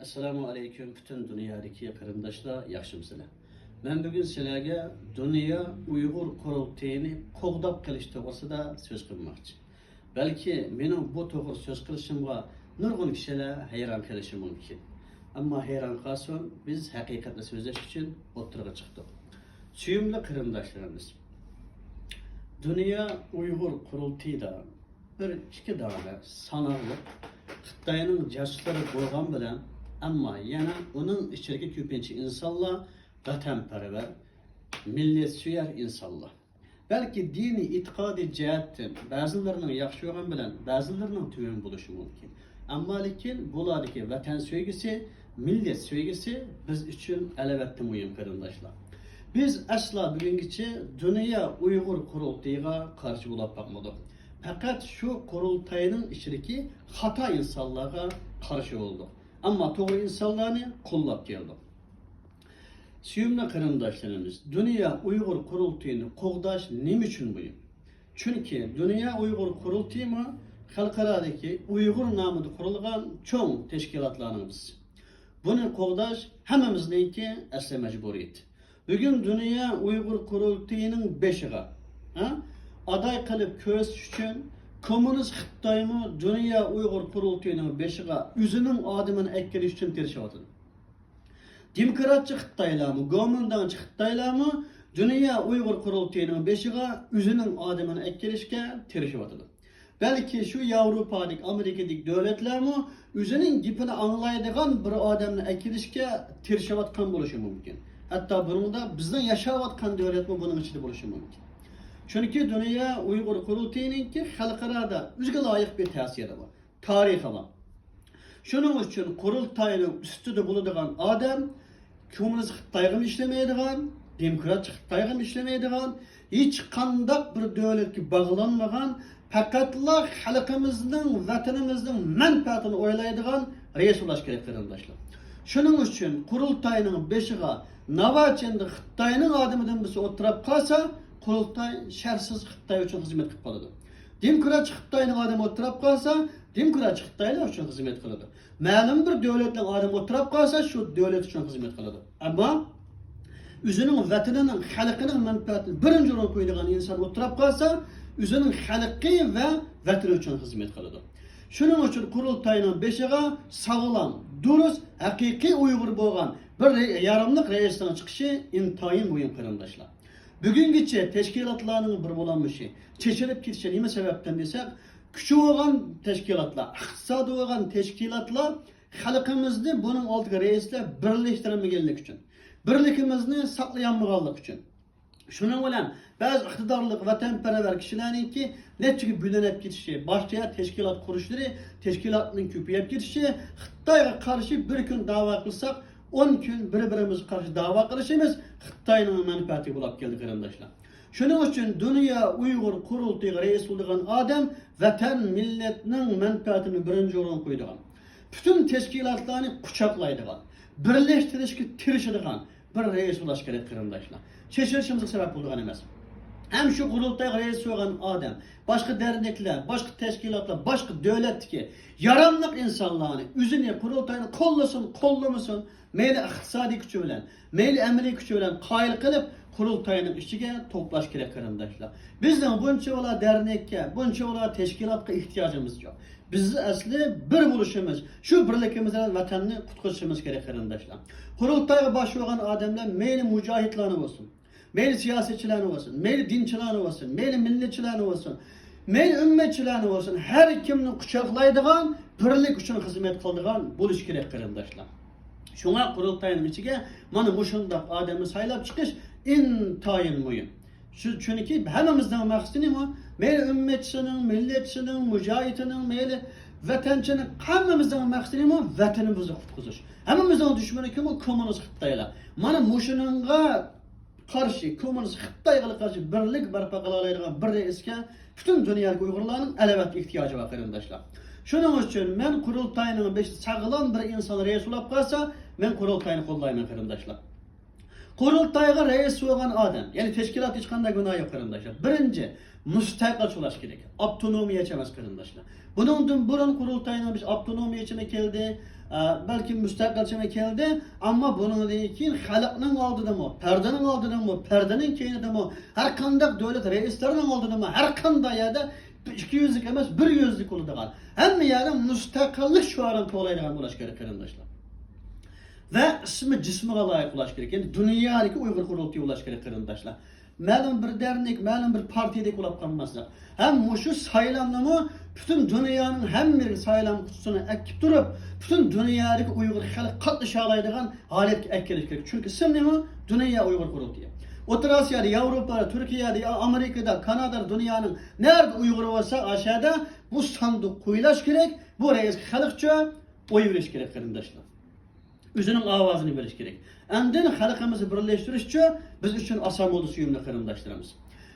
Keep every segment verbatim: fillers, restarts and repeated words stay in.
ئەسسالامۇ ئەلەيكۇم، پۈتۈن دۇنيادىكى قېرىنداشلار، ياخشىمۇسىلەر؟ مەن بۈگۈن سىلەرگە دۇنيا ئۇيغۇر قۇرۇلتىيىنى قوغداپ قېلىش توغرىسىدا سۆز قىلماقچى. بەلكى مېنىڭ بۇ توغرا سۆز قىلىشىمغا نۇرغۇن كىشىلەر ھەيران قېلىشى مۇمكىن. ئەمما ھەيران قالسۇن، بىز ھەقىقەتنى سۆزلەش ئۈچۈن ئوتتۇرىغا چىقتۇق. سۆيۈملۈك قېرىنداشلىرىمىز، دۇنيا ئۇيغۇر قۇرۇلتىيىدا بىر ئىككى دانە ساناقلىق خىتاينىڭ جاسۇسلىرى بولغان بىلەن، ئەمما يەنە ئۇنىڭ ئىچىدىكى كۆپىنچە ئىنسانلار ۋەتەنپەرۋەر، مىللەتسۆيەر ئىنسانلار. بەلكى دىنىي، ئېتىقادىي جەھەتتىن بەزىلىرىنىڭ ياخشى بولغان بىلەن، بەزىلىرىنىڭ تۆۋەن بولۇشى مۇمكىن. ئەمما لېكىن بۇلاردىكى ۋەتەن سۆيگۈسى، مىللەت سۆيگۈسى بىز ئۈچۈن ئەلۋەتتە مۇھىم، قېرىنداشلار. بىز ئەسلا بۈگۈنگىچە دۇنيا ئۇيغۇر قۇرۇلتىيىغا قارشى بولاپ باقمىدۇق. پەقەت شۇ قۇرۇلتاينىڭ ئىچىدىكى خاتا ئىنسانلارغا قارشى بولدۇق. ئەمما توغرا ئىنسانلارنى قوللاپ كەلدۇق. سۆيۈملۈك قېرىنداشلىرىمىز، دۇنيا ئۇيغۇر قۇرۇلتىيىنى قوغداش نېمە ئۈچۈن مۇھىم؟ چۈنكى دۇنيا ئۇيغۇر قۇرۇلتىيىمۇ خەلقئارادىكى ئۇيغۇر نامىدا قۇرۇلغان چوڭ تەشكىلاتلارنىڭ بىرسى. بۇنى قوغداش ھەممىمىزنىڭكى ئەسلى مەجبۇرىيىتى. بۈگۈن دۇنيا ئۇيغۇر قۇرۇلتىيىنىڭ بېشىغا، ھە، ئاداي قىلىپ كۆرسىتىش ئۈچۈن، كوممۇنىست خىتايمۇ دۇنيا ئۇيغۇر قۇرۇلتىيىنىڭ بېشىغا ئۆزىنىڭ ئادىمىنى ئەكىرىش ئۈچۈن تىرىشىۋاتىدۇ. دېموكراتچى خىتايلارمۇ، گومىنداڭچى خىتايلارمۇ دۇنيا ئۇيغۇر قۇرۇلتىيىنىڭ بېشىغا ئۆزىنىڭ ئادىمىنى ئەكىرىشكە تىرىشىۋاتىدۇ. بەلكى شۇ ياۋروپادىكى، ئامېرىكىدىكى دۆلەتلەرمۇ ئۆزىنىڭ گېپىنى ئاڭلايدىغان بىر ئادەمنى ئەكېلىشكە تىرىشىۋاتقان بولۇشى مۇمكىن. ھەتتا بۇنىڭدا بىزنىڭ ياشاۋاتقان دۆلەتمۇ بۇنىڭ ئىچىدە بولۇشى مۇمكىن. چۈنكى دۇنيا ئۇيغۇر قۇرۇلتىيىنىڭكى خەلقئارادا ئۆزىگە لايىق بىر تەسىرى بار، تارىخى بار. شۇنىڭ ئۈچۈن قۇرۇلتاينىڭ ئۈستىدە بولىدىغان ئادەم كوممۇنىست خىتايغىمۇ ئىشلىمەيدىغان، دېموكراتچى خىتايغىمۇ ئىشلىمەيدىغان، ھېچقانداق بىر دۆلەتكە باغلانمىغان، پەقەتلا خەلقىمىزنىڭ، ۋەتىنىمىزنىڭ مەنپەئەتىنى ئويلايدىغان رەئىس بولۇش كېرەك، قېرىنداشلار. شۇنىڭ ئۈچۈن قۇرۇلتاينىڭ بېشىغا ناۋاچىندە خىتاينىڭ ئادىمىدىن بىرسى ئولتۇرۇپ قالسا، قۇرۇلتاي شەرتسىز خىتاي ئۈچۈن خىزمەت قىلىپ قالىدۇ. دېموكراتچى خىتاينىڭ ئادىمى ئولتۇرۇپ قالسا، دېموكراتچى خىتايلار ئۈچۈن خىزمەت قىلىدۇ. مەلۇم بىر دۆلەتنىڭ ئادىمى ئولتۇراپ قالسا، شۇ دۆلەت ئۈچۈن خىزمەت قىلىدۇ. ئەمما ئۆزىنىڭ ۋەتىنىنىڭ، خەلقىنىڭ مەنپەئەتىنى بىرىنچى ئورۇنغا قويىدىغان ئىنسان ئولتۇراپ قالسا، ئۆزىنىڭ خەلقى ۋە ۋەتىنى ئۈچۈن خىزمەت قىلىدۇ. شۇنىڭ ئۈچۈن قۇرۇلتاينىڭ بېشىغا ساغلام، دۇرۇس، ھەقىقىي ئۇيغۇر بولغان بىر رەي-، ياراملىق رەئىسنىڭ چىقىشى ئىنتايىن مۇھىم، قېرىنداشلار. بۈگۈنگىچە تەشكىلاتلارنىڭ بىر بولالمىشى، چېچىلىپ كېتىشى نېمە سەۋەبتىن دېسەك، كۈچى بولغان تەشكىلاتلار، ئىقتىسادى بولغان تەشكىلاتلار خەلقىمىزنى بۇنىڭ ئالدىغا رەئىسلەر بىرلەشتۈرەلمىگەنلىكى ئۈچۈن، بىرلىكىمىزنى ساقلىيالمىغانلىقى ئۈچۈن. شۇنىڭ بىلەن بەزى ئىقتىدارلىق ۋەتەنپەرۋەر كىشىلەرنىڭكى نەچچىگە بۆلۈنۈپ كېتىشى، باشقا تەشكىلات قۇرۇشلىرى، تەشكىلاتنىڭ كۆپىيىپ كېتىشى، خىتايغا قارشى بىر كۈن داۋا قىلساق، ئون كۈن بىر-بىرىمىزگە قارشى داۋا قىلىشىمىز خىتاينىڭ مەنپەئەتىگە بولاپ كەلدى، قېرىنداشلار. شۇنىڭ ئۈچۈن دۇنيا ئۇيغۇر قۇرۇلتىيىغا رەئىس بولىدىغان ئادەم ۋەتەن، مىللەتنىڭ مەنپەئەتىنى بىرىنچى ئورۇنغا قويىدىغان، پۈتۈن تەشكىلاتلارنى قۇچاقلايدىغان، بىرلەشتۈرۈشكە تىرىشىدىغان بىر رەئىس بولۇش كېرەك، قېرىنداشلار. چېچىلىشىمىزغا سەۋەب بولىدىغان ئەمەس. ھەم شۇ قۇرۇلتايغا رەئىس بولغان ئادەم، باشقا دەرنەكلەر، باشقا تەشكىلاتلار، باشقا دۆلەتتىكى ياراملىق ئىنسانلارنى، ئۆزىنى، قۇرۇلتاينى قوللىسۇن، قوللىمىسۇن، مەيلى ئىقتىسادىي كۈچى بىلەن، مەيلى ئەمەلىي كۈچى بىلەن قايىل قىلىپ، قۇرۇلتاينىڭ ئىچىگە توپلاش كېرەك، قېرىنداشلار. بىزنىڭ بۇنچىۋالا دەرنەككە، بۇنچىۋالا تەشكىلاتقا ئېھتىياجىمىز يوق. بىز ئەسلى بىر بولۇشىمىز، شۇ بىرلىكىمىز بىلەن ۋەتەننى قۇتقۇزۇشىمىز كېرەك، قېرىنداشلار. قۇرۇلتايغا باش بولغان ئادەملەر مەيلى مۇجاھىدلارنى بولسۇن، مەيلى سىياسەتچىلەرنى بولسۇن، مەيلى دىنچىلارنى بولسۇن، مەيلى مىللەتچىلەرنى بولسۇن، مەيلى ئۈممەتچىلەرنى بولسۇن، ھەر كىمنى قۇچاقلايدىغان، بىرلىك ئۈچۈن خىزمەت قىلىدىغان بولۇش كېرەك، قېرىنداشلار. شۇڭا قۇرۇلتاينىڭ ئىچىگە مانا مۇشۇنداق ئادەمنى سايلاپ چىقىش ئىنتايىن مۇھىم. شۇ، چۈنكى ھەممىمىزنىڭ مەقسىتى نېمە؟ مەيلى ئۈممەتچىسىنىڭ، مىللەتچىسىنىڭ، مۇجاھىدىنىڭ، مەيلى ۋەتەنچىنىڭ، ھەممىمىزنىڭ مەقسىتى نېمە؟ ۋەتىنىمىزنى قۇتقۇزۇش. ھەممىمىزنىڭ دۈشمىنى كىم؟ كوممۇنىست خىتايلار. مانا مۇشۇنىڭغا قارشى، كوممۇنىست خىتايغا قارشى بىرلىك بەرپا قىلالايدىغان بىر رەئىسكە پۈتۈن دۇنيادىكى ئۇيغۇرلارنىڭ ئەلۋەتتە ئېھتىياجى بار، قېرىنداشلار. شۇنىڭ ئۈچۈن مەن قۇرۇلتاينىڭ بېشىدا ساغلام بىر ئىنسان رەئىس بولاپ قالسا، مەن قۇرۇلتاينى قوللايمەن، قېرىنداشلار. قۇرۇلتايغا رەئىس بولغان ئادەم، يەنى تەشكىلات، ھېچقانداق گۇناھى يوق، قېرىنداشلار. بىرىنچى، مۇستەقىل بولۇش كېرەك. ئاپتونومىيەچى ئەمەس، قېرىنداشلار. بۇنىڭدىن بۇرۇن قۇرۇلتاينىڭ بىر ئاپتونومىيەچىمۇ كەلدى، ئە، بەلكىم مۇستەقىلچىمۇ كەلدى. ئەمما بۇنىڭدىن كېيىن خەلقنىڭ ئالدىدىمۇ، پەردىنىڭ ئالدىدىمۇ، پەردىنىڭ كەينىدىمۇ، ھەر قانداق دۆلەت رەئىسلىرىنىڭ ئالدىدىمۇ، ھەر قانداق يەردە ئىككى يۈزلۈك ئەمەس، بىر يۈزلۈك بولىدىغان، ھەممە يەردە مۇستەقىللىك شوئارىنى توۋلايدىغان بولۇش كېرەك، قېرىنداشلار. ۋە ئىسمى جىسمىغا لايىق بولۇش كېرەك. يەنى دۇنيادىكى ئۇيغۇر قۇرۇلتىيى بولۇش كېرەك، قېرىنداشلار. مەلۇم بىر دەرنەك، مەلۇم بىر پارتىيەدەك بولۇپ قالماسلىق. ھەم مۇشۇ سايلامنىمۇ پۈتۈن دۇنيانىڭ ھەممە يېرىگە سايلام قۇتىسىنى ئەكىپ تۇرۇپ، پۈتۈن دۇنيادىكى ئۇيغۇر خەلقى قاتنىشالايدىغان ھالەتكە ئەكېلىش كېرەك. چۈنكى ئىسىم نېمە؟ دۇنيا ئۇيغۇر قۇرۇلتىيى. ئوتتۇرا ئاسىيادا، ياۋروپادا، تۈركىيەدە، يا ئامېرىكىدا، كانادادا، دۇنيانىڭ نەدە ئۇيغۇر بولسا، ئاشەدە بۇ ساندۇق قويۇلاش كېرەك. بۇ رەئىسكە خەلقچە ئوي بېرىش كېرەك، قېرىنداشلار. ئۆزىنىڭ ئاۋازىنى بېرىش كېرەك. ئاندىن خەلقىمىزنى بىرلەشتۈرۈش ئۈچۈن بىز ئۈچۈن ئاسان بولىدۇ، سۆيۈملۈك قېرىنداشلىرىمىز.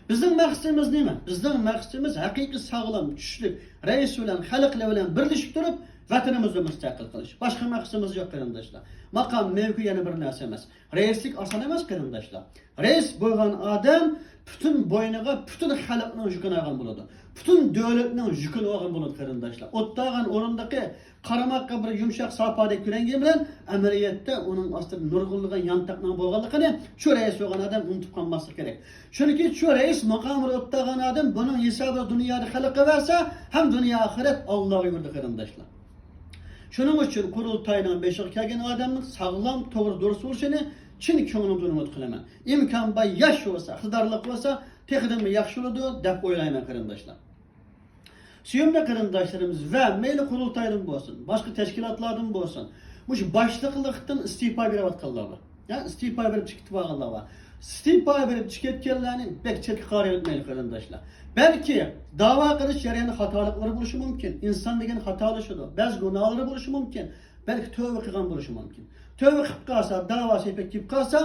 بىزنىڭ مەقسىتىمىز نېمە؟ بىزنىڭ مەقسىتىمىز ھەقىقىي ساغلام، كۈچلۈك رەئىس بىلەن، خەلقلەر بىلەن بىرلىشىپ تۇرۇپ، ۋەتىنىمىزنى مۇستەقىل قىلىش. باشقا مەقسىتىمىز يوق، قېرىنداشلار. ماقام، مەۋقە يەنە بىر نەرسە ئەمەس. رەئىسلىك ئاسان ئەمەس، قېرىنداشلار. رەئىس بولغان ئادەم پۈتۈن بوينىغا پۈتۈن خەلقنىڭ يۈكىنى ئالغان بولىدۇ. پۈتۈن دۆلەتنىڭ يۈكىنى ئالغان بولىدۇ، قېرىنداشلار. ئولتۇرغان ئورۇندىقى قارىماققا بىر يۇمشاق ساپادەك كۆرۈنگەن بىلەن، ئەمەلىيەتتە ئۇنىڭ ئاستىدا نۇرغۇنلىغان يانتاقنىڭ بولغانلىقىنى شۇ رەئىس بولغان ئادەم ئۇنتۇپ قالماسلىقى كېرەك. چۈنكى شۇ رەئىس ماقامىدا ئولتۇرغان ئادەم بۇنىڭ ھېسابىنى دۇنيادا خەلققە بەرسە، ھەم دۇنيا ئاخىرەت ئاللاغا يۈرىدۇ، قېرىنداشلار. شۇنىڭ ئۈچۈن قۇرۇلتاينىڭ بېشىغا كەلگەن ئادەمنىڭ ساغلام، توغرا، دۇرۇس بولۇشىنى چىن كۆڭلۈمدىن ئۈمىد قىلىمەن. ئىمكان بار ياش بولسا، ئىقتىدارلىق بولسا، تېخىدىنمۇ ياخشى بولىدۇ دەپ ئويلايمەن، قېرىنداشلار. سۆيۈملۈك قېرىنداشلىرىمىز ۋە مەيلى قۇرۇلتايدىن بولسۇن، باشقا تەشكىلاتلاردىن بولسۇن، مۇشۇ باشلىقلىقتىن ئىستېپا بېرىۋاتقانلار بار. يا ئىستېپا بېرىپ چىقىپ كېتىۋالغانلار بار. ئىستېپا بېرىپ چىقىپ كەتكەنلەرنى بەك چەتكە قارىيىۋەتمەيلى، قېرىنداشلار. بەلكى داۋا قىلىش جەريانىدا خاتالىقلىرى بولۇشى مۇمكىن. ئىنسان دېگەن خاتالىشىدۇ. بەزى گۇناھلىرى بولۇشى مۇمكىن. بەلكى تۆۋە قىلغان بولۇشى مۇمكىن. تۆۋە قىلىپ قالسا، داۋا سېپىگە كېلىپ قالسا،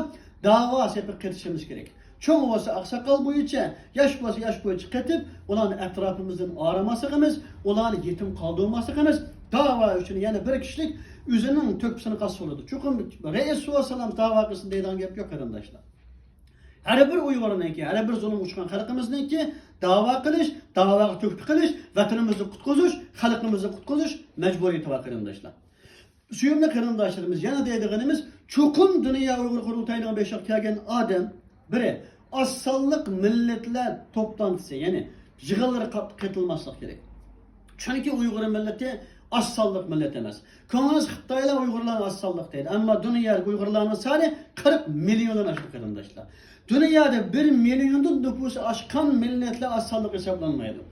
داۋا سېپىگە قېتىشىمىز كېرەك. چوڭ بولسا ئاقساقال بويىچە، ياش بولسا ياش بويىچە قېتىپ، ئۇلارنى ئەتراپىمىزدىن ئايرىماسلىقىمىز، ئۇلارنى يېتىم قالدۇرماسلىقىمىز، داۋا ئۈچۈن يەنە بىر كىشىلىك ئۆزىنىڭ تۆھپىسىنى قالسا بولىدۇ. چوقۇم رەئىس ۋەسسالام داۋا قىلسۇن دەيدىغان گەپ يوق، قېرىنداشلار. ھەر بىر ئۇيغۇرنىڭكى، ھەر بىر زۇلۇمغا ئۇچرىغان خەلقىمىزنىڭكى داۋا قىلىش، داۋاغا تۆھپە قىلىش، ۋەتىنىمىزنى قۇتقۇزۇش، خەلقىمىزنى قۇتقۇزۇش مەجبۇرىيىتى بار، قېرىنداشلار. سۆيۈملۈك قېرىنداشلىرىمىز، يەنە دەيدىغىنىمىز، چوقۇم دۇنيا ئۇيغۇر قۇرۇلتايىنىڭ بېشىغا كەلگەن ئادەم، بىرى، ئاز سانلىق مىللەتلەر توپلانتىسى، يەنى يىغىنلىرىغا قات-، قېتىلماسلىق كېرەك. چۈنكى ئۇيغۇر مىللىتى ئاز سانلىق مىللەت ئەمەس. كۆڭلىڭىز خىتايلار ئۇيغۇرلارنى ئاز سانلىق دەيدۇ، ئەمما دۇنيادىكى ئۇيغۇرلارنىڭ سانى قىرىق مىليوندىن ئاشىدۇ، قېرىنداشلار. دۇنيادا بىر مىليوندىن نوپۇسى ئاشقان مىللەتلەر ئاز سانلىق ھېسابلانمايدۇ.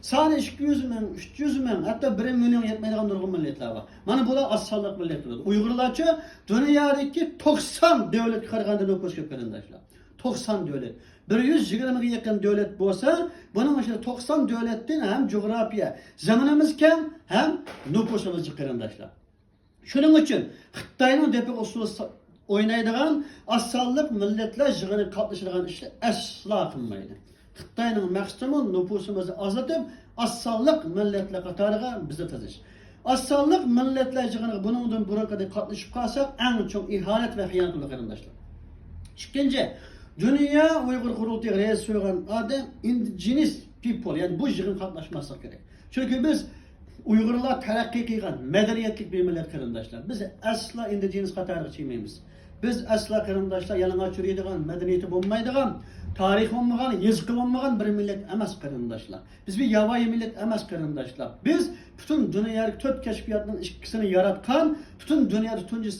سانى ئىككى يۈز مىڭ، ئۈچ يۈز مىڭ، ھەتتا بىر مىليون يەتمەيدىغان نۇرغۇن مىللەتلەر بار. مانا بۇلار ئاز سانلىق مىللەت بولىدۇ. ئۇيغۇرلارچە دۇنيادىكى توقسان دۆلەتكە قارىغاندا نوپۇس كۆپ، قېرىنداشلار. توقسان دۆلەت. بىر يۈز يىگىرمىگە يېقىن دۆلەت بولسا، بۇنىڭ ئىچىدە توقسان دۆلەتتىن ھەم جۇغراپىيە زېمىنىمىز كەڭ، ھەم نوپۇسىمىز جىق، قېرىنداشلار. شۇنىڭ ئۈچۈن خىتاينىڭ دېپىغا ئۇسسۇل سا-، ئوينايدىغان ئاز سانلىق مىللەتلەر يىغىنىغا قاتنىشىدىغان ئىشنى ئەسلا قىلمايدۇ. خىتاينىڭ مەقسىتىمۇ نوپۇسىمىزنى ئازلىتىپ، ئاز سانلىق مىللەتلەر قاتارىغا بىزنى تىزىش. ئاز سانلىق مىللەتلەر يىغىنىغا بۇنىڭدىن بۇرۇنقىدەك قاتنىشىپ قالساق، ئەڭ چوڭ ئىھانەت ۋە خىيانەت بولىدۇ، قېرىنداشلار. ئىككىنچى، دۇنيا ئۇيغۇر قۇرۇلتىيىغا رەئىس سۆيگەن ئادەم indigenous people، يەنى بۇ يىغىنغا قاتناشماسلىق كېرەك. چۈنكى بىز ئۇيغۇرلار تەرەققىي قىلغان، مەدەنىيەتلىك بىر مىللەت، قېرىنداشلار. بىز ئەسلا ئىندىجېنىس قاتارىغا كىرمەيمىز. بىز ئەسلا، قېرىنداشلار، يالىڭاچ يۈرىدىغان، مەدەنىيىتى بولمايدىغان، تارىخى بولمىغان، يېزىقى بولمىغان بىر مىللەت ئەمەس، قېرىنداشلار. بىز بىر ياۋايى مىللەت ئەمەس، قېرىنداشلار. بىز پۈتۈن دۇنيادىكى تۆت كەشپىياتنىڭ ئىككىسىنى ياراتقان، پۈتۈن دۇنيادا تۇنجى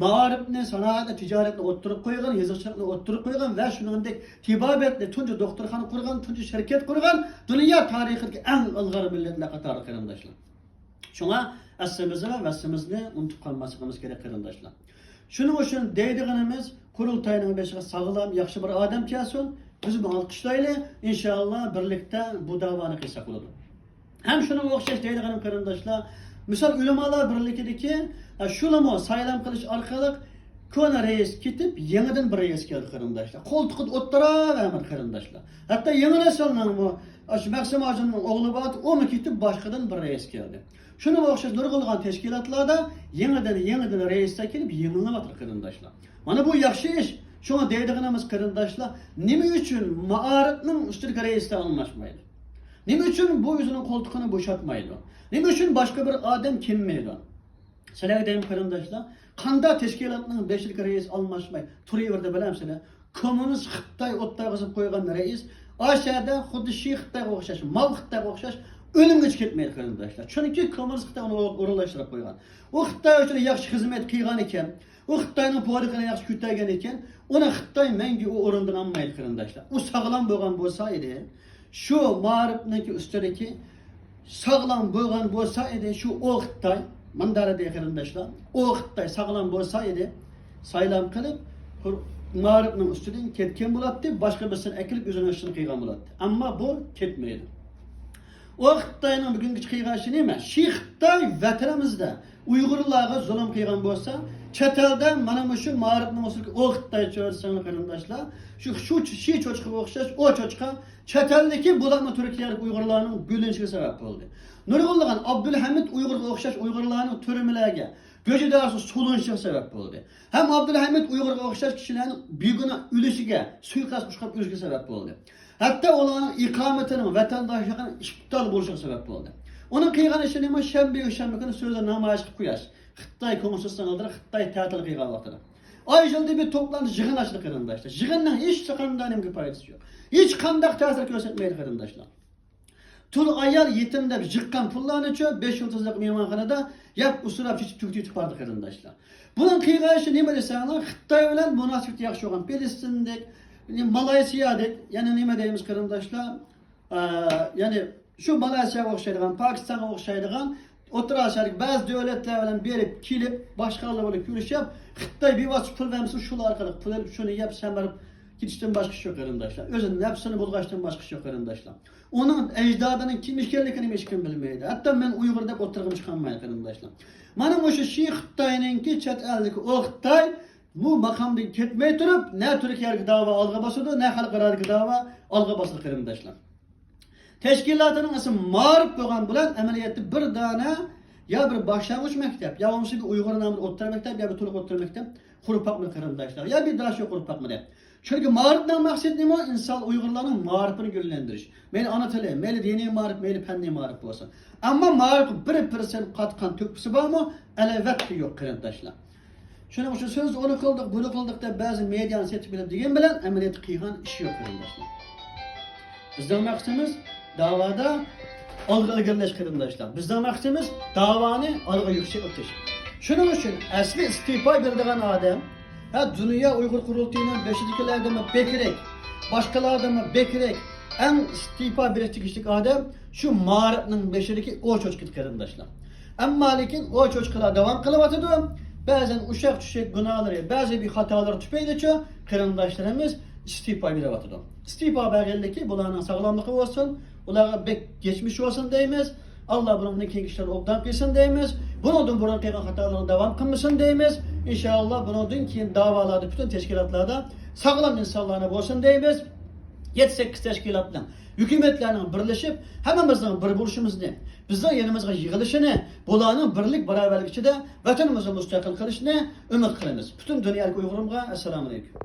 مائارىپنى، سانائەتنى، تىجارەتنى ئوتتۇرىغا قويغان، يېزىقچىلىقنى ئوتتۇرىغا قويغان ۋە شۇنىڭدەك تېبابەتنى تۇنجى دوختۇرخانا قۇرغان، تۇنجى شىركەت قۇرغان، دۇنيا تارىخىدىكى ئەڭ ئىلغار مىللەتلەر قاتارىدا، قېرىنداشلار. شۇڭا ئەسلىمىزنى ۋە ۋەسلىمىزنى ئۇنتۇپ قالماسلىقىمىز كېرەك، قېرىنداشلار. شۇنىڭ ئۈچۈن دەيدىغىنىمىز، قۇرۇلتاينىڭ بېشىغا ساغلام، ياخشى بىر ئادەم كەلسۇن، بىزمۇ ئالقىشلايلى، ئىنشائاللا، بىرلىكتە بۇ داۋانى قىلساق بولىدۇ. ھەم شۇنىڭغا ئوخشاش دەيدىغىنىم، قېرىنداشلار، مىسال، ئۆلىمالار بىرلىكىدىكى، ھە، شۇلىمۇ سايلام قىلىش ئارقىلىق كونا رەئىس كېتىپ، يېڭىدىن بىر رەئىس كەلدى، قېرىنداشلار. قولتۇقىدا ئولتۇرۇۋەرمىدى، قېرىنداشلار. ھەتتا يېڭى نەسىلنىڭمۇ، ئاشۇ مەخسۇم ھاجىمنىڭ ئوغلى بار، ئۇمۇ كېتىپ، باشقىدىن بىر رەئىس كەلدى. شۇنىڭغا ئوخشاش نۇرغۇنلىغان تەشكىلاتلاردا يېڭىدىن، يېڭىدىن رەئىسلەر كېلىپ يېڭىلىنىۋاتىدۇ، قېرىنداشلار. مانا بۇ ياخشى ئىش. شۇڭا دەيدىغىنىمىز، قېرىنداشلار، نېمە ئۈچۈن مائارىپنىڭ ئۈستىدىكى رەئىس ئالماشمايدۇ؟ نېمە ئۈچۈن بۇ ئۆزىنىڭ قولتۇقىنى بوشاتمايدۇ؟ نېمە ئۈچۈن باشقا بىر ئادەم كەلمەيدۇ؟ سىلەرگە دەيمەن، قېرىنداشلار، قانداق تەشكىلاتنىڭ بېشىدىكى رەئىس ئالماشماي تۇرۇۋېرىدۇ، بىلەمسىلەر؟ كوممۇنىست خىتاي ئوتتۇرىغا قويغان رەئىس ئاشەدە خۇددى شى خىتايغا ئوخشاش، ماۋ خىتايغا ئوخشاش ئۆلۈمگىچە كەتمەيدۇ، قېرىنداشلار. چۈنكى كوممۇنىست خىتاي ئۇنى ئورۇنلاشتۇرۇپ قويغان. ئۇ خىتاي ئۈچۈن ياخشى خىزمەت قىلغان ئىكەن، ئۇ خىتاينىڭ پۇرىقىنى ياخشى كۆتەرگەن ئىكەن، ئۇنى خىتاي مەڭگۈ ئۇ ئورۇندىن ئالمايدۇ، قېرىنداشلار. ئۇ ساغلام بولغان بولسا ئىدى، شۇ مائارىپنىڭكى ئۈستىدىكى ساغلام بولغان بولسا ئىدى، شۇ ئۇ خىتاي، مۇنداق ئىدى، قېرىنداشلار، ئۇ خىتاي ساغلام بولسا ئىدى، سايلام قىلىپ، مائارىپنىڭ ئۈستىدىن كەتكەن بولاتتى، باشقا بىرسىنى ئەكىلىپ ئۆزىنىڭ ئىشىنى قىلغان بولاتتى. ئەمما بۇ كەتمەيدۇ. ئۇ خىتاينىڭ بۈگۈنگىچە قىلغان ئىشى نېمە؟ شى خىتاي ۋەتىنىمىزدە ئۇيغۇرلارغا زۇلۇم قىلغان بولسا، چەت ئەلدە مانا مۇشۇ مائارىپنىڭ ئۇستىدىكى ئۇ خىتاي چۆرىسىڭلار، قېرىنداشلار، شۇ، شۇ شى چوچقىغا ئوخشاش ئۇ چوچقا چەت ئەلدىكى، بولۇپمۇ تۈركىيەدىكى ئۇيغۇرلارنىڭ گۈللىنىشىگە سەۋەب بولدى. نۇرغۇنلىغان ئابدۇلھەمىد ئۇيغۇرغا ئوخشاش ئۇيغۇرلارنىڭ تۈرمىلەرگە، گۆجىدارسىز سولىنىشىغا سەۋەب بولدى. ھەم ئابدۇلھەمىد ئۇيغۇرغا ئوخشاش كىشىلەرنىڭ بىگۇناھ ئۆلۈشىگە، سۇيىقەست ئۇچراپ ئۆلۈشىگە سەۋەب بولدى. ھەتتا ئۇلارنىڭ ئىقامىتىنىڭ، ۋەتەنداشلىقىنىڭ ئىپتال بولۇشىغا سەۋەب بولدى. ئۇنىڭ قىلغان ئىشى نېمە؟ شەنبە، يەكشەنبە كۈنى سۆزدە نامايىش قىلىپ قويۇش. خىتاي كوممۇنىستىنىڭ ئالدىدا خىتاي تەتىل قىلغان ۋاقتىدا. ئاي يىلدا بىر توپلامدا يىغىن ئاچىدۇ، قېرىنداشلار. يىغىننىڭ ھېچقانداق نېمىگە پايدىسى يوق. ھېچقانداق تەسىر كۆرسەتمەيدۇ، قېرىنداشلار. تۇل ئايال يېتىم دەپ يىغقان پۇللارنىچۇ، بەش يۇلتۇزلۇق مېھمانخانىدا يەپ ئۇسراپ چېچىپ تۈگىتىپ بارىدۇ، قېرىنداشلار. بۇنىڭ قىلغان ئىشى نېمە دېسەڭلار، خىتاي بىلەن مۇناسىۋىتى ياخشى بولغان فىلىستىندەك، مالايسىيادەك، يەنە نېمە دەيمىز، قېرىنداشلار؟ ئە، يەنى شۇ مالايسىياغا ئوخشايدىغان، پاكىستانغا ئوخشايدىغان ئوتتۇرا ئاسىيادىكى بەزى دۆلەتلەر بىلەن بېرىپ، كېلىپ، باشقىلار بىلەن كۆرۈشۈپ، خىتاي بىۋاسىتە پۇل بەرمىسە، شۇلار ئارقىلىق پۇل ئېلىپ، شۇنى يەپ سەمرىپ كېتىشتىن باشقا ئىش يوق، قېرىنداشلار. ئۆزى نەپسىنى بۇلغاشتىن باشقا ئىش يوق، قېرىنداشلار. ئۇنىڭ ئەجدادىنىڭ كىم ئىكەنلىكىنى ھېچكىم بىلمەيدۇ. ھەتتا مەن ئۇيغۇر دەپ ئوتتۇرىغىمۇ چىقارمايدۇ، قېرىنداشلار. مانا مۇشۇ شى خىتاينىڭكى چەت ئەلدىكى ئۇ خىتاي بۇ ماقامدىن كەتمەي تۇرۇپ، نە تۈركىيەدىكى داۋا ئالغا باسىدۇ، نە خەلقئارادىكى داۋا ئالغا باسىدۇ، قېرىنداشلار. تەشكىلاتىنىڭ ئىسمى مائارىپ بولغان بىلەن ئەمەلىيەتتە بىر دانە يا بىر باشلانغۇچ مەكتەپ، يا بولمىسا بىر ئۇيغۇر نامىدا ئوتتۇرا مەكتەپ، يا بىر تولۇق ئوتتۇرا مەكتەپ قۇرۇپ باقمىدى، قېرىنداشلار، يا بىر داشۆ قۇرۇپ باقمىدى. چۈنكى مائارىپنىڭ مەقسىتى نېمە؟ ئىنسان ئۇيغۇرلارنىڭ مائارىپىنى گۈللەندۈرۈش. مەيلى ئانا تىلى، مەيلى دىنىي مائارىپ، مەيلى پەننىي مائارىپ بولسۇن. ئەمما مائارىپقا بىر پىرسەنت قاتقان تۆھپىسى بارمۇ؟ ئەلۋەتتە يوق، قېرىنداشلار. شۇنىڭ ئۈچۈن سۆزدە ئۇنى قىلدۇق، بۇنى قىلدۇق دەپ بەزى مېدىيانى سېتىپ ئېلىپ دېگەن بىلەن ئەمەلىيەتتە قىلغان ئىش يوق، قېرىنداشلار. بىزنىڭ مەقسىتىمىز داۋادا ئالغا ئىلگىرىلەش، قېرىنداشلار. بىزنىڭ مەقسىتىمىز داۋانى ئالغا يۈكسەلتىش. شۇنىڭ ئۈچۈن ئەسلى ئىستېپا بېرىدىغان ئادەم، ھە، دۇنيا ئۇيغۇر قۇرۇلتىيىنىڭ بېشىدىكىلەردىنمۇ بەكرەك، باشقىلاردىنمۇ بەكرەك، ئەڭ ئىستېپا بېرىش تېگىشلىك ئادەم شۇ مائارىپنىڭ بېشىدىكى ئۇ چوچكىدى، قېرىنداشلار. ئەمما لېكىن ئۇ چوچكىلار داۋام قىلىۋاتىدۇ. بەزەن ئۇششاق چۈششەك گۇناھلىرى، بەزى بىر خاتالىرى تۈپەيلىچۇ قېرىنداشلىرىمىز ئىستېپا بېرىۋاتىدۇ. ئىستېپا بەرگەنلىكى بۇلارنىڭ ساغلاملىقى بولسۇن، ئۇلارغا بەك كەچمىش بولسۇن دەيمىز. ئاللا بۇنىڭدىن كېيىنكى ئىشلارنى ئوبدان قىلسۇن دەيمىز. بۇنىڭدىن بۇرۇن قىلغان خاتالىرىنى داۋام قىلمىسۇن دەيمىز. ئىنشائاللا بۇنىڭدىن كېيىن داۋالاردا، پۈتۈن تەشكىلاتلاردا ساغلام ئىنسانلارنى بولسۇن دەيمىز. يەتتە سەككىز تەشكىلاتنىڭ، ھۆكۈمەتلەرنىڭ بىرلىشىپ، ھەممىمىزنىڭ بىر بولۇشىمىزنى، بىزنىڭ يېنىمىزغا يىغىلىشىنى، بۇلارنىڭ بىرلىك باراۋەرلىك ئىچىدە ۋەتىنىمىزنى مۇستەقىل قىلىشىنى ئۈمىد قىلىمىز. پۈتۈن دۇنيادىكى ئۇيغۇرۇمغا ئەسسالامۇئەلەيكۇم.